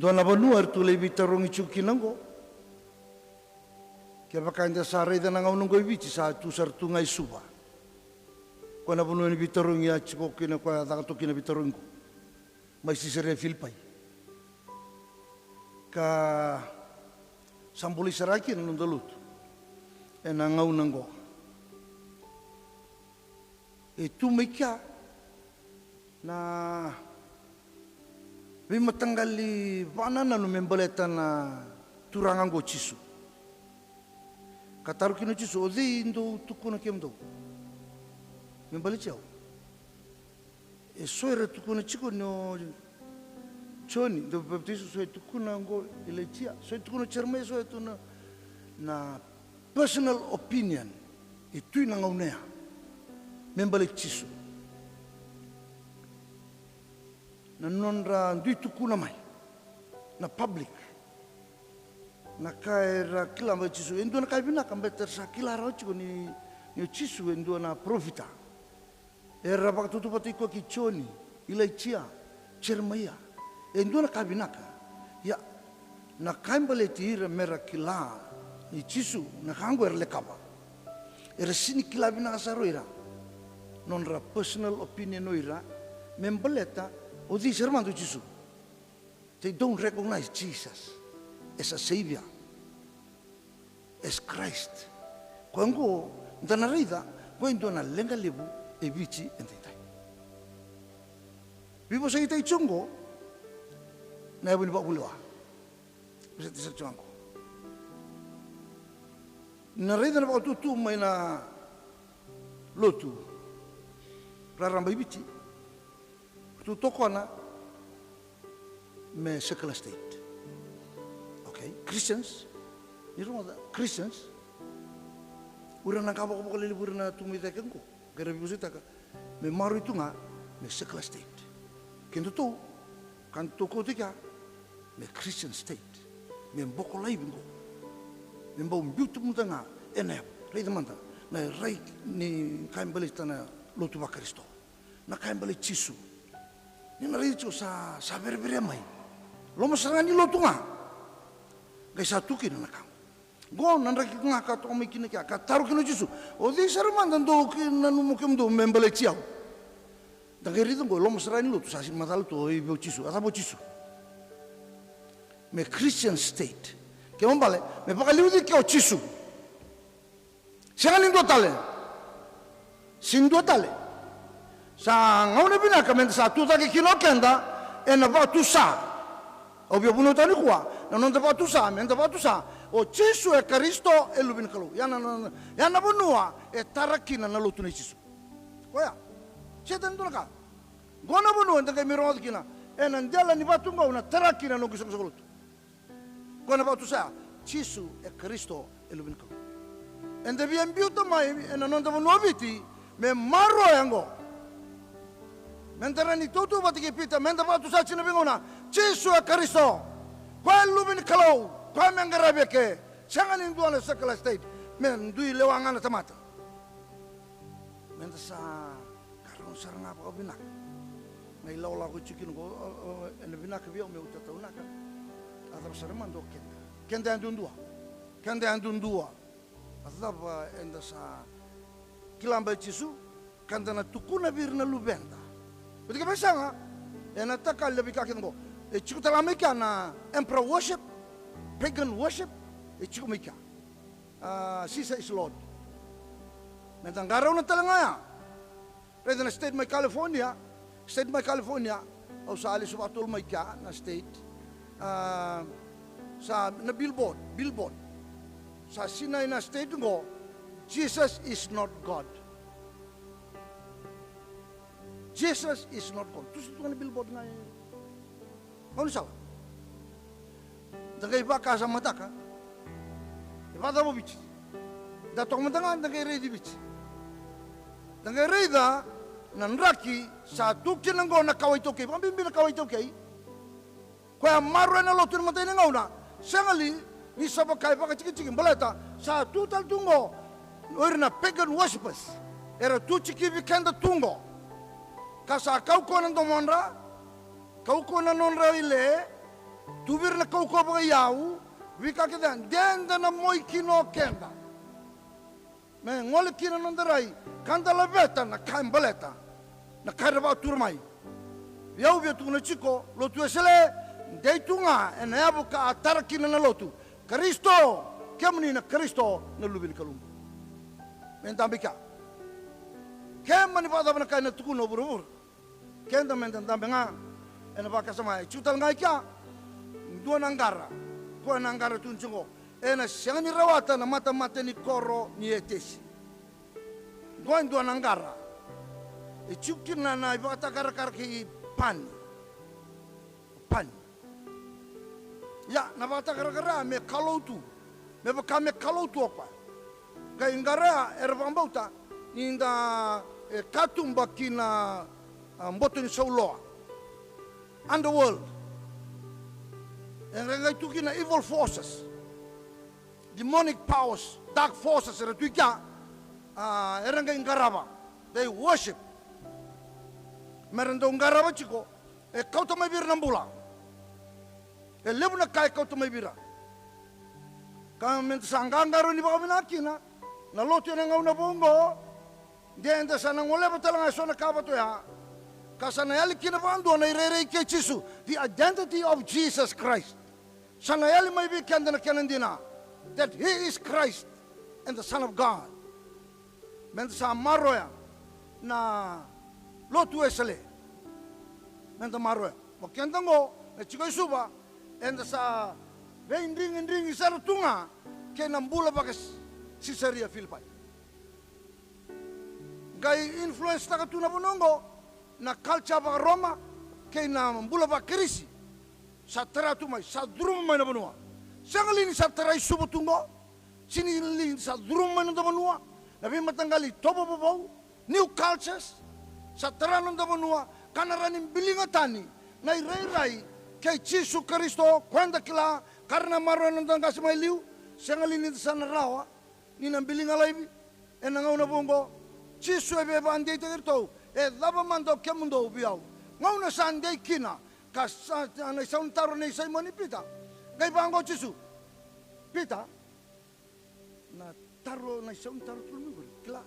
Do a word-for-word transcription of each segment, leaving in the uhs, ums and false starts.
Dua na vanua eratou lai veitarogi tiko kina oqo. Kevaka eda sa raica na gauna oqo e Viti, sa tu sara tu ga i Suva. Koya na vanua ni veitarogi a tiko kina, koya a caka toka kina na veitarogi oqo mai Sisaria Filipai. Ka sa bolei sara kina na noda lotu ena gauna oqo. E tu mai kea na veimataqali vakanananu me baleta na Turaga oqo o Jisu. Ka taro kina o Jisu, o cei dou tukuna kemudou me baleti au? E so era tukuna tiko ni o Joni, dau papitaiso, so e tukuna oqo Ilaija, so e tukuna o Jeremaia, so e tukuna na personal opinion e tu ena gauna ya me baleti Jisu. Na nodra dui tukuna mai na public na ka era kila baleti Jisu. E dua na ka e vinaka baleta era sa kila rawa tiko ni, ni o Jisu e dua na parofita. Era vakatautauvatataki koya kei Joni, Ilaija, Jeremaia. E dua na ka vinaka. Ia, na ka e baleti ira mera kila ni Jisu, na ka oqo era lekava. Era sega ni kila vinaka sara o ira nodra personal opinion o ira me baleta o cei sara mada o Jisu. They don't recognize Jesus as a savior, as Christ. Koya oqo da na raica, koya e dua na leqa levu e Viti edaidai. Veivosakitaki tiko oqo na yavu ni vakavulewa. Vosakitaki sara tiko oqo. Ni na raica na vakatutu mai na lotu raraba i Viti. Tu tokona me secular state. Okay, Christians. Ni rogoca, Christians. O ira na ka vakavakalevu, o ira na tu mai cake oqo. Qai ra veivosakitaka me maroroi tu ga me secular state. Kedatou, ka datou kauta kea me Christian state. Me boko laivi oqo. Me bau biuta muda ga ena yavu. Raica mada na rai ni ka e baleta na lotu vaKarisito. Na ka e baleti Jisu. Ni na raica tiko sa, sa vereverea mai. Loma sara ga ni lotu ga. Qai sa tu kina na ka. Qo na draki ga ka toka mai kina kea, ka taro kina o Jisu. O cei sara mada dou nanuma o kemudou me baleti au? Da qai raica qo, loma sara ga ni lotu, sa sega ni macala tu o i vei o Jisu. A cava o Jisu? Me Christian state. Kena ibalebale, me vakaliuci kea o Jisu. Sega ni dua tale. Sega ni dua tale. Sa gauna vinaka meda sa tu cake kina o keda ena vakatusa. Au via vunautaka nikua, na noda vakatusa, meda vakatusa o Jisu e Karisito, e Luve ni Kalou. Ya na, na, na, ya na vanua e tara kina na lotu nei Jisu. Koya. Sega tale ni dua na ka. Qo na vanua eda qai mai rogoca kina ena dela ni vatu qo na tara kina na noqu isoqosoqo lotu. Koya na vakatusa, Jisu e Karisito, e Luve ni Kalou. Eda via biuta mai ena noda vanua o Viti me maroroya oqo. Meda rawa ni tautauvata kei Pita, meda vakatusa tiko na veigauna, Jisu e Karisito. Koya e Luve ni Kalou, koya me qaravi eke. Sega ni dua na secular state, me dui lewa ga na tamata. Meda sa qarauna sara ga vakavinaka na ilakolako e tiko kina oqo, o, o, ena vinaka vei au meu tataunaka. A cava sara mada o keda? Keda yadudua. Keda yadudua. A cava eda sa kila baleti Jisu, ka da na tukuna vei ira na luveda? Vata kei veisau ga, ena takali na veika kece oqo. E tiko tale ga mai kea na emperor worship, pagan worship, e tiko mai kea. Ah, Caesar is Lord. Meda qarauna tale ga ya. Raica na state mai California, state mai California, au sa lesu vakatolu mai kea na state. Ah, sa na billboard, billboard. Sa sinai na state qo, Jesus is not God. Jesus is not God. Tusa tu ga na billboard ga e gaunisala. Da qai vakasamataka. E vakacava o Viti? Da toka mada ga, da qai raici Viti. Da qai raica na draki sa tu kina oqo na kawa iTaukei. Vakabibi na kawa iTaukei. Koya maroroya na lotu ena imatai ni gauna. Sega li ni sa vaka e vakatikitiki baleta sa tu tale tu oqo o ira na pagan worshippers. Era tu tikivi keda tu oqo. Ka sa kaukauwa na domodra, kaukauwa na nodra ile, Tu vei ira na kaukauwa vakaiyau, veika kece ya, de da na moi kina o keda me gole kina na noda rai, ka da laveta na ka e baleta na ka era vakatura mai. Vei au, via tukuna tiko, Lotu Wesele, dei tu ga ena yavu ka a tara kina na lotu. Karisito, kemuni na Karisito na Luve ni Kalou. Me dabe kea. Ke mani vakacava na ka ena tukuna o vuravura, keda me da dabe ga ena vakasama. E tiko tale ga i kea dua na qara, koya na qara tu ni tiko, ena sega ni rawata na matamata ni koro ni Etesi. Qo e dua na qara. E tiko kina na ivakatakarakara kei Pani. Pani. Ia, na vakatakarakara me kalou tu. Me vaka me kalou tu o koya. Qai qara ya era vakabauta ni da, e, katuba ki na, a, boto ni sauloa. Underworld. E qai, qai tu kina evil forces. Demonic powers, dark forces, era tu i kea, a, era qai qarava. They worship. Mera dau qarava tiko, e kauta mai vei ira na bula. E levu na ka e kauta mai vei ira. Ka me da sa qaqarauni vakavinaka kina na lotu ena gauna vou oqo, de da sa na goleva tale ga eso na ka vata oya. Ka sa na yali kina vakadua na irairai kei Jisu. The identity of Jesus Christ. Sa na yali mai vei keda na kena dina that he is Christ and the Son of God. Me da sa maroya na Lotu Wesele. Me da maroya. Mo keda oqo na tiko i Suva, eda sa veidrigidrigi sara tu ga kei na bula vaka-Sisaria Filipai. Qai influence taka tu na vanua oqo na culture vaka-Roma kei na bula vaka-Kirisi. Sa tara tu mai, sa curuma mai na vanua. Sega li ni sa tara i Suva tu oqo? Sega li ni sa curuma mai na noda vanua na veimataqali itovo vovou, new cultures? Sa tara na noda vanua ka na rawa ni biliga tani na irairai kei Jisu Karisito, koya eda kila, ka ra na maroroya na noda qase mai liu. Sega li ni da sa na rawa ni na biliga laivi ena gauna vou oqo? Jisu e via vakadeitaki iratou, e cava mada o kemudou vei au? Gauna sa dei kina, ka sa na isau ni taro nei Saimoni Pita. Qai vaqo o Jisu, Pita, na taro, na isau ni taro tolu mai qori, kila,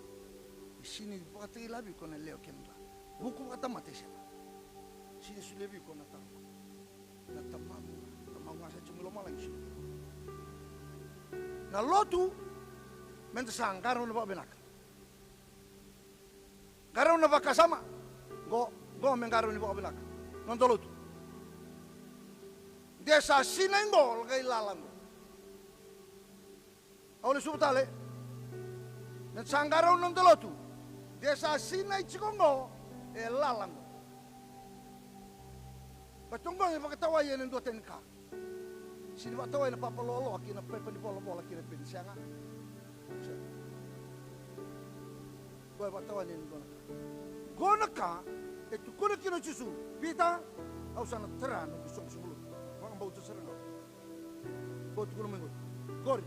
e sega ni vakatakila vei iko na lewe kei na dra. Vuku vakatamata e sega. Sega ni solia vei iko na taro. Na Tamamu, Tamamu ga sa tiko mai lomalagi. Na lotu, me da sa qarauna vakavinaka. Qarauna vakasama. Qo, qo me qarauni vakavinaka. Noda lotu. De sa sinai qo, qai lala qo. Au lesuva tale. Me da sa qarauna noda lotu. De sa sinai tiko qo, e lala qo. Baleta qo e vakatawai ena dua tani ka. Sega ni vakatawai na papa loaloa kei na pepa ni volavola kei na peni, sega. Sega. Qo e vakatawai ena dua na ka. Qo na ka e tukuna kina o Jisu, Pita, au sa na tara na noqu isoqosoqo lotu. Vakabauta sara ga. Qo tukuna mai qori. Qori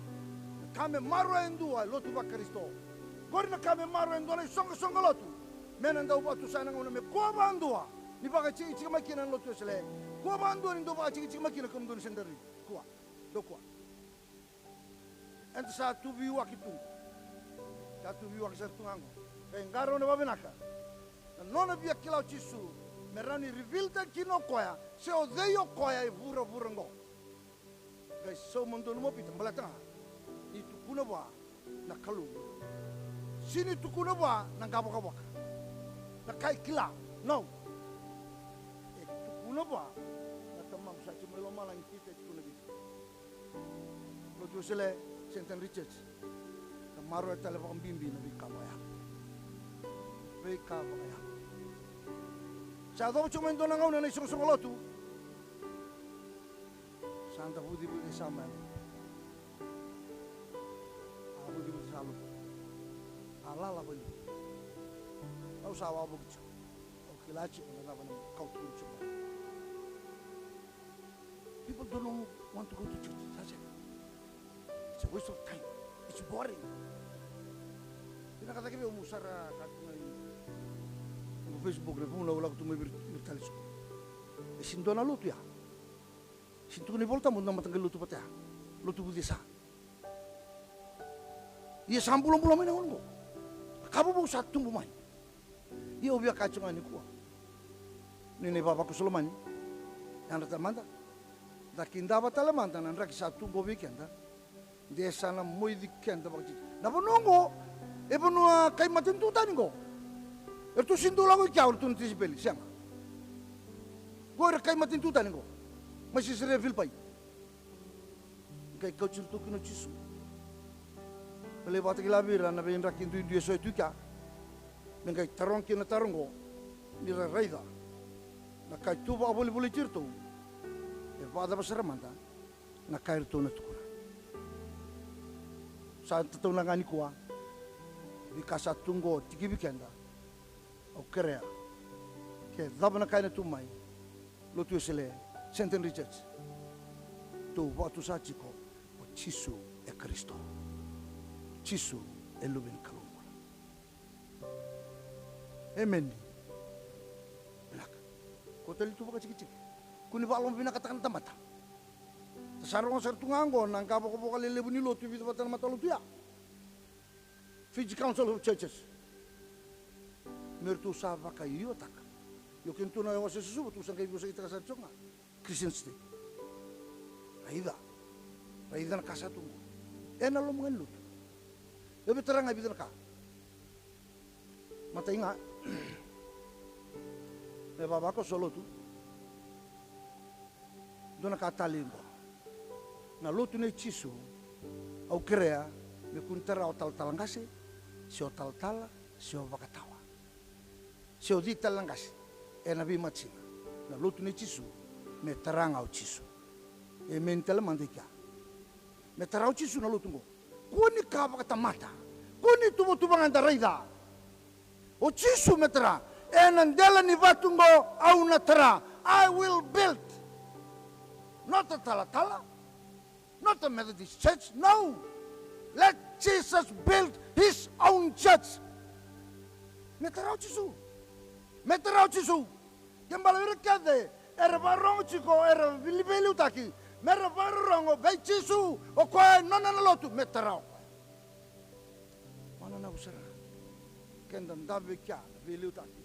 na ka me maroroya e dua e lotu vaKarisito. Qori na ka me maroroya e dua na isoqosoqo lotu. Me na dau vakatusa ena gauna me kua vakadua ni vakaitikotiko mai kina na Lotu Wesele. Kua vakadua ni dau vakaitikotiko mai kina kemudou na Centenary. Kua. Dou kua. Eda sa tu veiwaki tu. Sa tu veiwaki sara tu ga qo. Qai qarauna vakavinaka na nona via kila o Jisu, me rawa ni reveal-taki kina o koya se o cei o koya e vuravura qo. Qai sauma donumaka o Pita, baleta ga ni tukuna vua na Kalou. Sega ni tukuna vua na qavokavoka, na ka e kila. No. E tukuna vua na Tamamu sa tiko mai lomalagi. Pita, e tukuna vei iko. Lotu Wesele, Centenary Church, na maroroya tale vakabibi na veika vakayalo. Veika vakayalo. Sa yacova tiko mai dua na gauna na isoqosoqo lotu. Sa da vucivuci sa mai. A vucivuci sa lotu. A lala valiu. Au sa wavoki tiko. Au kila tiko na cava na kau tukuni tiko. People don't know, want to go to church. Sa sega. It's a waste of time. It's boring. Vinaka cake vei au meu sara ka tu mai Facebook, na vuna au lako tu mai vei ira tale tiko. E sega ni dua na lotu ya. Sega ni tukuna iVolatabu da mata qai lotu vata ya. Lotu vucesa. Ia sa bulabula mai na gauna oqo. Ka vovou sa tubu mai. Ia au via kaya tiko ga nikua, ni na ivavakoso lomani. Yadra tale mada. Da kidava tale mada na draki sa tu qo vei keda. De sa na moici keda vakatiti. Na vanua oqo e vanua kai matanitu tani qo. Eratou sega ni dau lako i kea o ratou na tisaipeli, sega. Qo era kai matanitu tani qo. Mai Sisaria Filipai. Qai kauti iratou kina o Jisu. Me lai vakatakila vei ira na veidraki duidui e so e tu i kea. Me qai taroga kina na taro oqo. Ni ra raica na ka e tu vakavolivoliti iratou, e vakacava sara mada na ka iratou na tukuna. Sa tatauna ga nikua, veika sa tu oqo tikivi keda. Au kerea, ke cava na ka ena tu mai, Lotu Wesele, Centenary Church, tou vakatusa tiko, o Jisu e Karisito. Jisu e Luve ni Kalou bula. Emeni. Vinaka. Ko tale tu vakatikitiki. Ko ni vakalomavinakataka na tamata. Da sa rogo sara tu ga oqo na qavokavoka lelevu ni lotu e vica vata na matalotu ya. Fiji Council of Churches. Me ratou sa vakaiotaka. Io, kena tu na wase susuva, tou sa qai vosakitaka sara tiko ga. Christian State. Raica. Raica na ka sa tu qo. Ena loma ga ni lotu. E vei tara ga e vica na ka. Matai ga. Me vavakoso lotu. Dua na ka tale qo. Na lotu nei Jisu, au kerea me kua ni tara o talatala qase, se o talatala, se o vakatawa, se o cei tale na qase ena veimatanitu. Na lotu nei Jisu, me tara ga o Jisu. Emeni tale mada i kea. Me tara o Jisu na lotu qo. Kua ni ka vakatamata. Kua ni tuvatuva ga da raica. O Jisu me tara. Ena dela ni vatu qo au na tara. I will build. Not a talatala. Not a Methodist church. No. Let Jesus build his own church. Me tara o Jisu. Me tara o Jisu. Ke bala vei ira kece era vakarorogo tiko, era veiliutaki, me ra vakarorogo vei Jisu, o koya e nona na lotu, me tara o koya. Au nanuma sara ga, ke da dave kea na veiliutaki,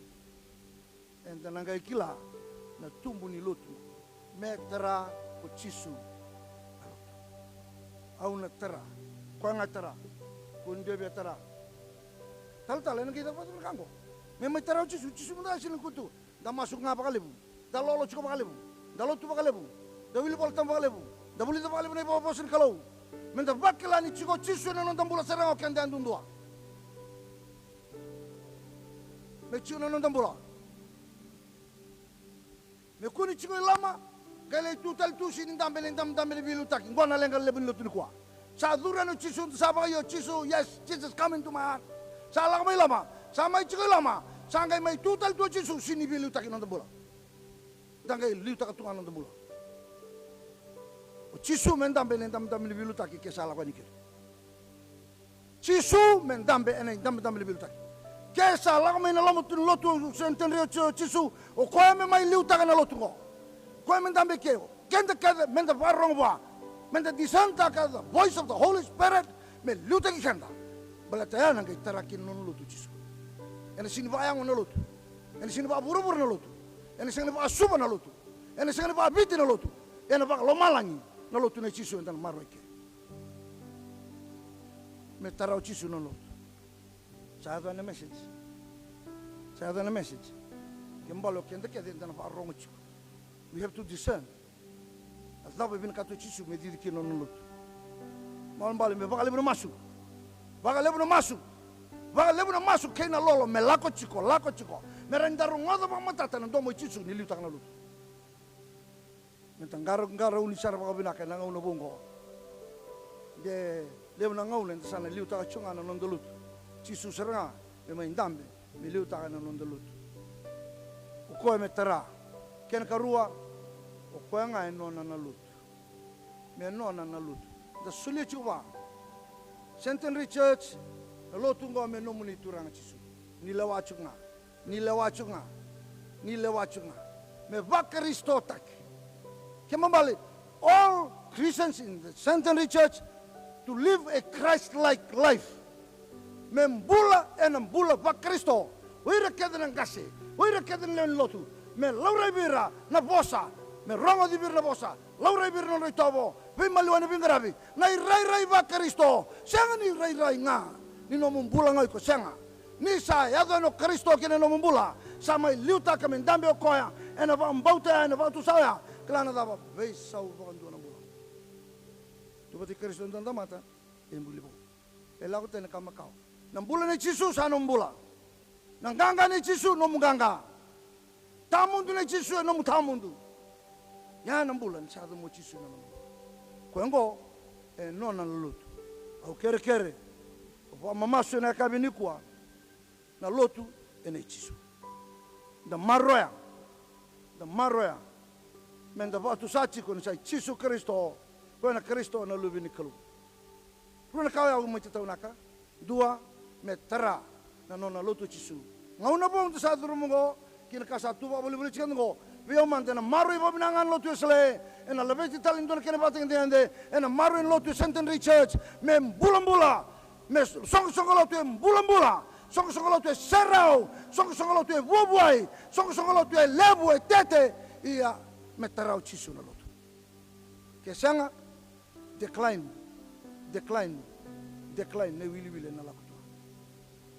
eda na qai kila na tubu ni lotu. Me tara o Jisu na lotu. Au na tara, koya ga e tara, ko ni dua via tara. Talatala ena qai caka vata na ka oqo. Me mai tara o Jisu, Jisu mada e sega ni kua tu. Da masu ga vakalevu. Da lolo tiko vakalevu. Da lotu vakalevu. Da wili Volatabu vakalevu. Da vulica vakalevu na ivakavosa ni Kalou. Me da vakila ni tiko Jisu ena noda bula sara ga o keda yadudua. Me tiko na noda bula. Me kua ni tiko i loma, qai lai tu tale tu sega ni dabe na idabedabe ni veiliutaki. Qo na leqa levu ni lotu nikua. Sa curu yani o Jisu, sa vakaio o Jisu, yes, Jesus come into my heart. Sa lako mai loma, sa mai tiko i loma, sa qai mai tu tale tu o Jisu, sega ni veiliutaki na noda bula. Da qai liutaka tu ga na noda bula. O Jisu me dabe na idabedabe ni veiliutaki ke sa lako yani keri. Jisu me dabe ena idabedabe ni veiliutaki. Ke sa lako mai na loma tu ni lotu o Centenary o Jisu, o koya me mai liutaka na lotu oqo. Koya me dabe ke o keda kece me da vakarorogo vua. Me da discern-taka the voice of the Holy Spirit me liutaki keda. Baleta ya na qai tara kina na nona lotu o Jisu. Ena sega ni vakayago na lotu. Ena sega ni vakavuravura na lotu. Ena sega ni vakasuva na lotu. Ena sega ni vakaviti na lotu. Ena vakalomalagi na lotu nei Jisu eda na maroroi kina. Me tara o Jisu na lotu. Sa yaco na message. Sa yaco na message. Ke bale o keda kece eda na vakarorogo tiko. We have to discern. A cava e vinakata o Jisu me cici kina na nona lotu. Balebale me vakalevu na masu. Vakalevu na masu. Vakalevu na masu kei na lolo me lako tiko, lako tiko. Me rawa ni da rogoca vakamatata na domo i Jisu ni liutaka na lotu. Me da qarauni sara vakavinaka ena gauna vou oqo. De levu na gauna eda sa na liutaka tiko ga na noda lotu. Jisu sara ga me mai dabe me liutaka na noda lotu. O koya me tara. Kena karua, o koya ga e nona na lotu. Me nona na lotu. Da solia tiko vua. Centenary Church, na lotu oqo me nomuni, Turaga Jisu. Ni lewa tiko ga. Ni lewa tiko ga. Ni lewa tiko ga. Me vakarisitotaki. Kena ibalebale, all Christians in the Centenary Church to live a Christ-like life. Me bula ena bula vaKarisito. O ira kece na qase, o ira kece na lewe ni lotu, me laurai vei ira na vosa, me rogoci vei ira na vosa, laurai vei ira na nodra itovo, veimaliwai na veiqaravi, na irairai vaKarisito. Sega ni rairai ga ni nomu bula ga o iko, sega. Ni sa yaco yani o Karisito ki na nomu bula, sa mai liutaka me dabe o koya ena vakabauta ya, ena vakatusa ya. Kila na cava? Veisau vakadua na bula. Tu vata kei Karisito e dua na tamata e buli vou. E lako tani na ka makawa. Na bula nei Jisu sa nomu bula. Na qaqa nei Jisu nomu qaqa. Tawamudu nei Jisu e nomu tawamudu. Ya na bula ni sa yaco mai o Jisu na nomu bula. Koya oqo e nona na lotu. Au kerekere, au vakamamasu ena yakavi nikua. Na lotu e nei Jisu. Da maroroya, da maroroya me da vakatusa tiko ni sa i Jisu Karisito, koya na Karisito na Luve ni Kalou. Rua na ka oya au mai tataunaka. Dua, me tara na nona lotu o Jisu. Gauna vou da sa curuma oqo, kei na ka sa tu vakavolivoliti keda oqo, vei au mada ena maroroi vakavinaka ga na lotu Wesele, ena laveti tale e dua na kena ivakatagedegede, ena maroroi na lotu e Centenary Church, me bulabula, me soqosoqo lotu e bulabula, soqosoqo lotu e serau, soqosoqo lotu e vuavuai, soqosoqo lotu e levu, e tete. Ia, me tara o Jisu na lotu. Ke sega, decline, decline, decline, na iwiliwili ena lako tu.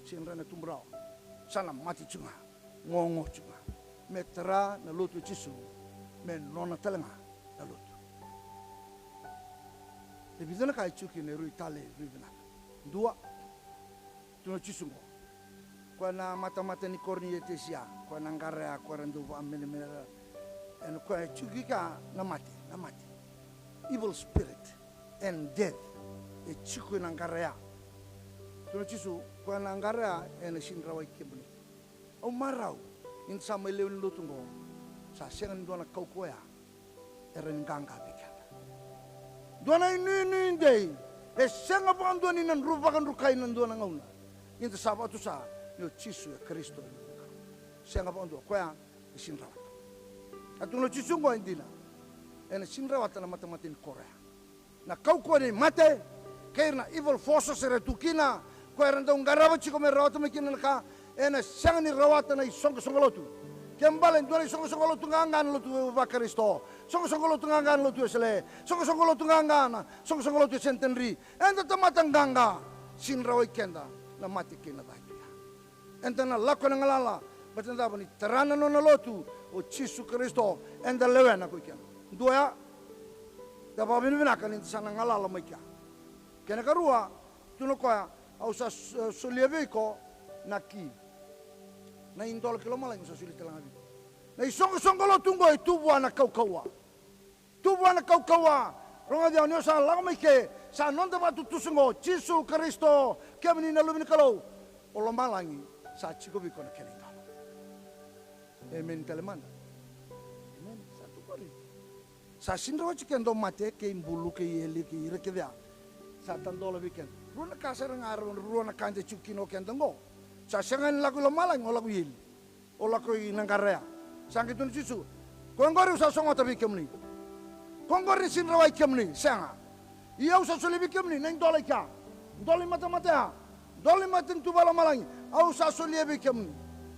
Sega ni rawa na tubu rawa, sa na mate tu ga, gogo tu ga. Me tara na lotu o Jisu, me nona tale ga na lotu. E vica na ka e tiko kina e rui tale, e rui vinaka. Dua, tu na Jisu oqo. Koya na matamata ni Korinetesia, koya na qara ya, koya era dau vakamenemene, ena koya e tiko kina na mate, na mate. Evil spirit and death. E tiko ena qara ya. Tu na Jisu, koya na qara ya ena sega ni rawai kemuni. Au marau ni da sa mai lewe ni lotu oqo, sa sega ni dua na kaukauwa ya era ni qaqa vei keda. Dua na inuinui dei e sega vakadua ni na dru vakadrukai ena dua na gauna. Ni da sa vakatusa ni o Jisu e Karisito, e Luve ni Kalou. Sega vakadua, koya e sega ni rawata. A tukuna o Jisu oqo e dina, ena sega ni rawata na matamata ni koro ya. Na kaukauwa ni mate kei ira na evil forces era tu kina, koya era dau qarava tiko me rawata mai kina na ka, ena sega ni rawata na isoqosoqo lotu. Ke bale dua na isoqosoqo lotu qaqa na lotu vaKarisito, soqosoqo lotu qaqa na lotu Wesele, soqosoqo lotu qaqa na soqosoqo lotu e Centenary. Eda tamata qaqa, sega ni rawai keda na mate kei na ca tu ya. Eda na lako ena galala, baleta na cava? Ni tara na nona lotu o Jisu Karisito, eda lewena ko i keda. Dua ya, da vakavinavinaka ni da sa na galala mai kea. Kena karua, tukuna o koya, au sa s-, solia vei iko na ki. Na idola ki lomalagi au sa solia tale ga vei iko. Na isoqosoqo lotu oqo e tu vua na kaukauwa. Tu vua na kaukauwa. Rogoci au, ni o sa lako mai ke, sa noda vakatutusa oqo, Jisu Karisito, kemuni na Luve ni Kalou. O lomalagi sa tiko vei iko na kena idola. Emeni tale mada. Emeni. Sa tu qori. Sa sega ni rawati keda o mate kei bulu kei eli kei ira kece ya. Sa tadola vei keda. Rua na ka sara ga, rua na ka eda tiko kina o keda oqo. Sa sega ni lako i lomalagi, o lako i eli. O lako i na qara ya. Sa qai tukuna o Jisu, ko oqori au sa sogota vei kemuni. Ko oqori na sega ni rawai kemuni, sega. Ia au sa solia vei kemuni na idola i kea. Dola i matamata ya. Dola i matanitu vakalomalagi. Au sa solia vei kemuni.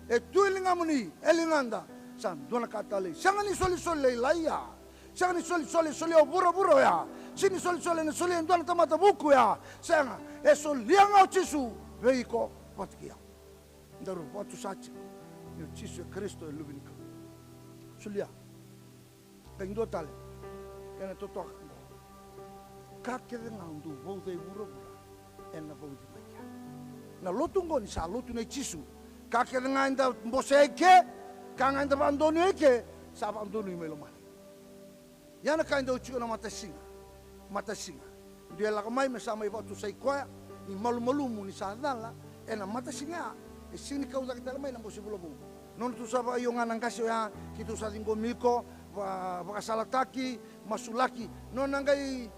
E tu e ligamuni, e ligada. Sa dua na ka talei. Sega ni solisoli lailai ya. Sega ni solisoli, solia o vuravura oya. Sega ni solisoli, na solia e dua na tamata vuku ya. Sega. E solia ga o Jisu vei iko vata kei au. Daru vakatusa tiko ni o Jisu e Karisito, e Luve ni Kalou. Solia. Qai dua tale. Kena totoka oqo. Ka kece ga o dau vauca e vuravura, ena vauci mai kea. Na lotu oqo ni sa lotu nei Jisu. Ka kece ga eda bosea i ke, ka ga eda vakadonuya i ke, sa vakadonui mai lomalagi. Ia na ka e dau tiko na matasiga. Matasiga. Dua e lako mai me sa mai vakatusai koya ni malumalumu ni sa cala ena matasiga ya. E sega ni kau cake tale mai na bose vula vou. Nona tou sa vakaio ga na qase oya, keitou sa ciqomi iko, va-, vakasalataki, masulaki. Nona qai,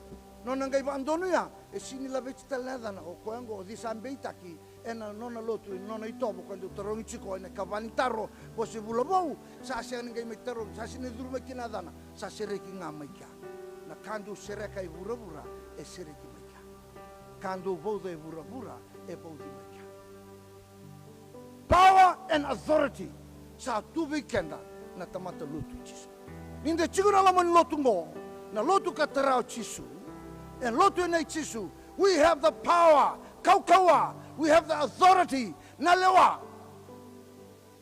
nona qai vakadonuya, e sega ni laveti tale na yacana. O koya oqo o cei sa beitaki ena nona lotu, ena nona itovo, koya dau tarogi tiko ena ikava ni taro, bose vula vou, sa sega ni qai mai tarogi, sa sega ni curu mai kina na yacana, sa sereki ga mai kea. Na ka dou sereka e vuravura e sereki mai kea. Ka dou vauca e vuravura e vauci mai kea. Power and authority sa tu vei keda na tamata lotu i Jisu. Ni da tiko na loma ni lotu oqo, na lotu ka tara o Jisu, e lotu ena i Jisu, we have the power, kaukauwa, we have the authority, na lewa.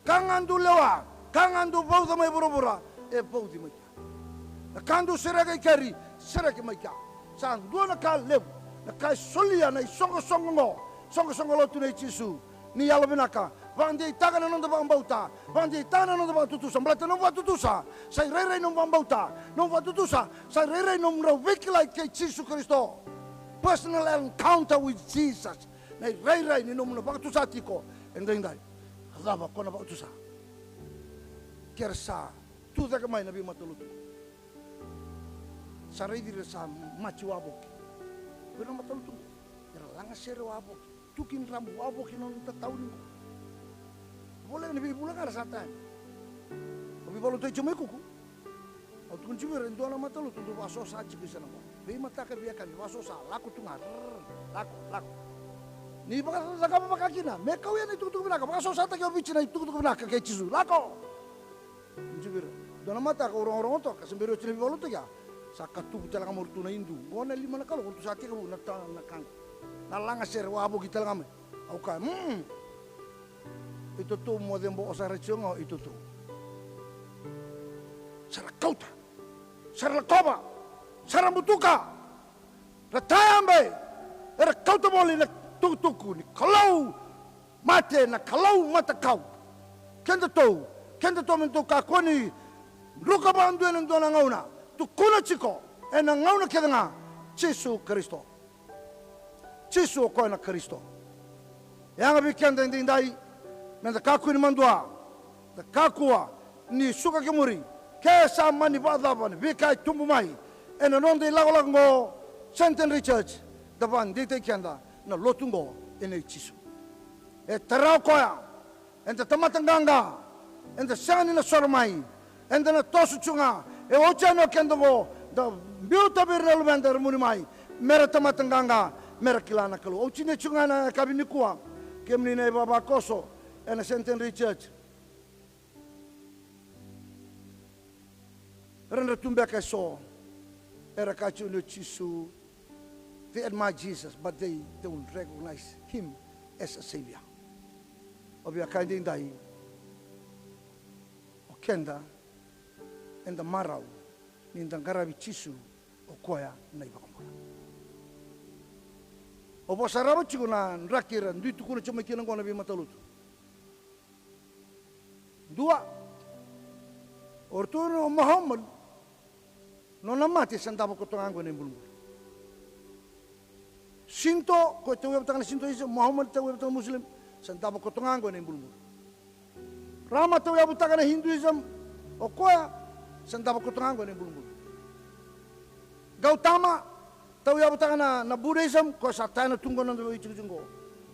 Ka ga dou lewa, ka ga dou vauca mai vuravura, e vauci mai kea. Na ka dou sereka i keri, sereki mai kea. Sa dua na ka levu, na ka e solia na isoqosoqo oqo, soqosoqo lotu nei Jisu. Ni yalovinaka, vakadeitaka na noda vakabauta, vakadeitaka na noda vakatutusa, baleta nomu vakatutusa sa irairai nomu vakabauta, nomu vakatutusa sa irairai nomu drau veikilai kei Jisu Karisito. Personal encounter with Jesus. Na irairai ni nomu na vakatusa tiko edaidai. A cava ko na vakatusa? Ke ra sa tu cake mai na veimatalotu, sa raici ira sa mati wavoki. Ko ira na matalotu qo, era lagasere wavoki, tuki dramu wavoki na nona tatauni qo. Voleka ni veivula ga ra sa taya. O veivakalotutaki tiko mai Kuku. Au tukuna tiko vei ira, e dua na matalotu dou vakasosa tiko i sana qo. Veimataka, veiyakavi, vakasosa, lako tu ga, rrr, lako, lako. Ni vakacakava vaka kina me kau ya na itukutuku vinaka, vakasosataki o Viti na itukutuku vinaka kei Jisu, lako. Tukuna tiko vei ira, dua na mataka au rogorogo toka, se bera ni oti na veivakalotutaki ya, sa katuvu tale ga mai o ratou na idu. Qo na lima na kaloko ratou sa tekivu na ta-, na ka qo. Na lagasere wavoki tale ga mai. Au kaya, mm. Itotou mo cebo o sara tiko ga, itotou. Sa ra kauta, sa ra lakova, sa ra butuka. Ra tayabe, era kauta voli na tukutuku ni Kalou mate, na kalou matakau. Kedatou, kedatou me datou kakua ni druka vakadua ena dua na gauna. Tukuna tiko ena gauna kece ga, Jisu Karisito. Jisu o koya na Karisito. E yaga vei keda edaidai me da kakua ni madua, da kakua ni suka ki muri. Ke sa mani vakacava na veika e tubu mai ena noda ilakolako oqo, Centenary Church, da vakadeitaki keda na lotu oqo ena i Jisu. E tara o koya. Eda tamata qaqa, eda sega ni na soro mai, eda na toso tu ga. E oti yani o keda oqo, da biuta vei ira na luveda era muri mai, me ra tamata qaqa, me ra kila na Kalou. Au tinia tu ga ena yakavi nikua, kemuni na ivavakoso ena Centenary Church. Era dra tu beka eso era kaya tiko ni o Jisu, they admire Jesus, but they don't recognize him as a savior. Au via kaya edaidai, o keda eda marau ni da qaravi Jisu, o koya na iVakabula. Au vakasarava tiko na draki era dui tukuna tiko mai kina oqo na veimatalotu. Dua, o ratou na Muhammad, nona mate sa davo koto ga oqo ena ibulubulu. Shinto, ko e tauyavutaka na Shintoism, Muhammad tauyavutaka na Muslim, sa davo koto ga oqo ena ibulubulu. Rama tauyavutaka na Hinduism, o koya sa davo koto ga oqo ena ibulubulu. Gautama tauyavutaka na, na Buddhism, koya sa taya na tu qo na noda veitikotiko qo.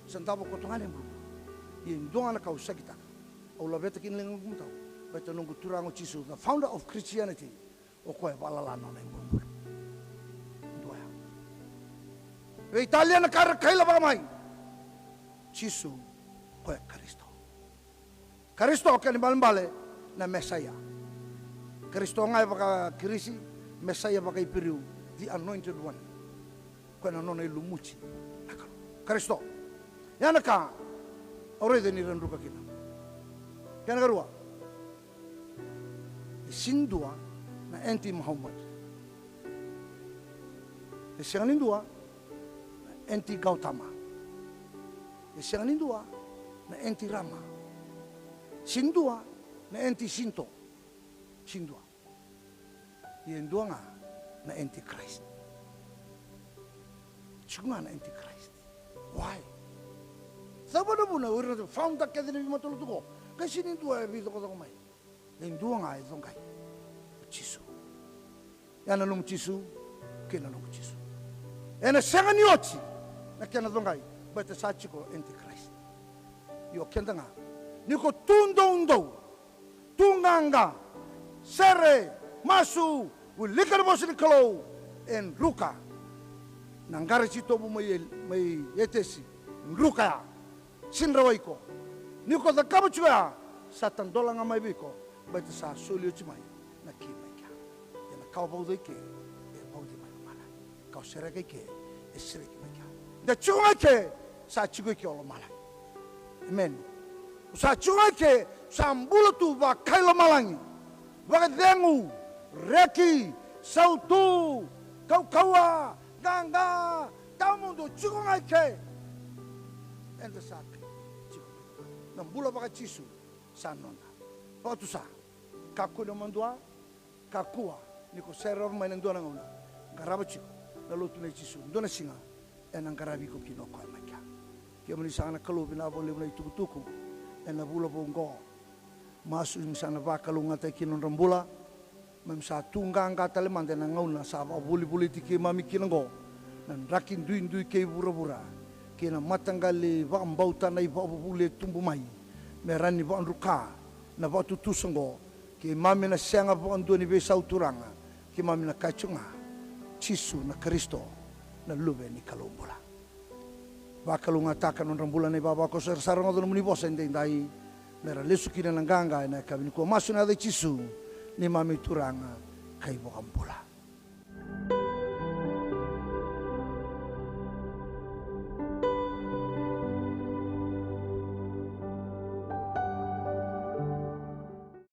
Sa davo koto ga na ibulubulu. Ia e dua ga na ka au sakitaka, au laveta kina na ligaqu matau, baleta noqu Turaga o Jisu, the founder of Christianity, o koya e vakalala na nona ibulubulu. Dua ya. Veitalia na ka era kaila vaka mai. Jisu, koya Karisito. Karisito, kena ibalebale, na Mesaia. Karisito ga e vaka-Kirisi, Mesaia vaka-Iperiu, the anointed one. Koya na nona ilumuti na Kalou. Karisito. Ya na ka au raica ni ra druka kina. Kena karua, e sega ni dua na anti-Muhammad. E sega ni dua na anti-Gautama. E sega ni dua na anti-Rama. Sega ni dua na anti-Shinto. Sega ni dua. Ia e dua ga na anti-Christ. Tiko ga na anti-Christ. Why? Cava na vuna o ira na founder kece ni veimatalotu qo, ka sega ni dua e veicokocoko mai? E dua ga e coqai, o Jisu. Ia na nomu Jisu kei na noqu Jisu. Ena sega ni oti na kena coqai, baleta sa tiko anti-Christ. Io, keda ga, ni ko tu doudou, tu qaqa, sere, masu, wilika na vosa ni Kalou, E druka. Na qara e titobu mai, mai Etesi, druka ya. Sega ni rawa iko. Ni ko cakava tiko ya, sa tadola ga mai vei iko. Baleta sa soli oti mai na ki mai kea. Ia na ka o vauca i ke, e vauci mai lomalagi. Ka o sereka i ke, e sereki mai kea. Da tiko ga i ke, sa tiko i ke o lomalagi. Emeni. O sa tiko ga i ke, sa bula tu vaka i lomalagi. Vakacegu, reki, sautu, kaukauwa, qaqa, tawamudu, o tiko ga i ke. Eda sa tiko. Na bula vaka-Jisu sa noda. Vakatusa. Kakua ni o madua, kakua ni ko serava mai na dua na gauna. Qarava tiko na lotu nei Jisu. Dua na siga ena qaravi iko kina o koya mai kea. Kemuni saka na Kalou, vinaka vakalevu na itukutuku ena vula vou oqo. Masu ni sa na vakalougatataki kina nodra bula. Mami sa tu qaqa tale mada ena gauna sa vakavolivoliti keimami kina oqo na draki duidui kei vuravura, kei na mataqali vakabauta na ivakavuvuli e tubu mai, me rawa ni vakadruka na vakatutusa oqo. Keimami na sega vakadua ni veisau, Turaga. Keimami na kaya tiko ga, Jisu na Karisito, na Luve ni Kalou bula. Vakalougatataka nodra bula na ivavakoso era sa rogoca nomuni vosa edaidai, me ra lesu kina na qaqa ena yakavi nikua. Masu ena yaca i Jisu, neimami Turaga ka iVakabula.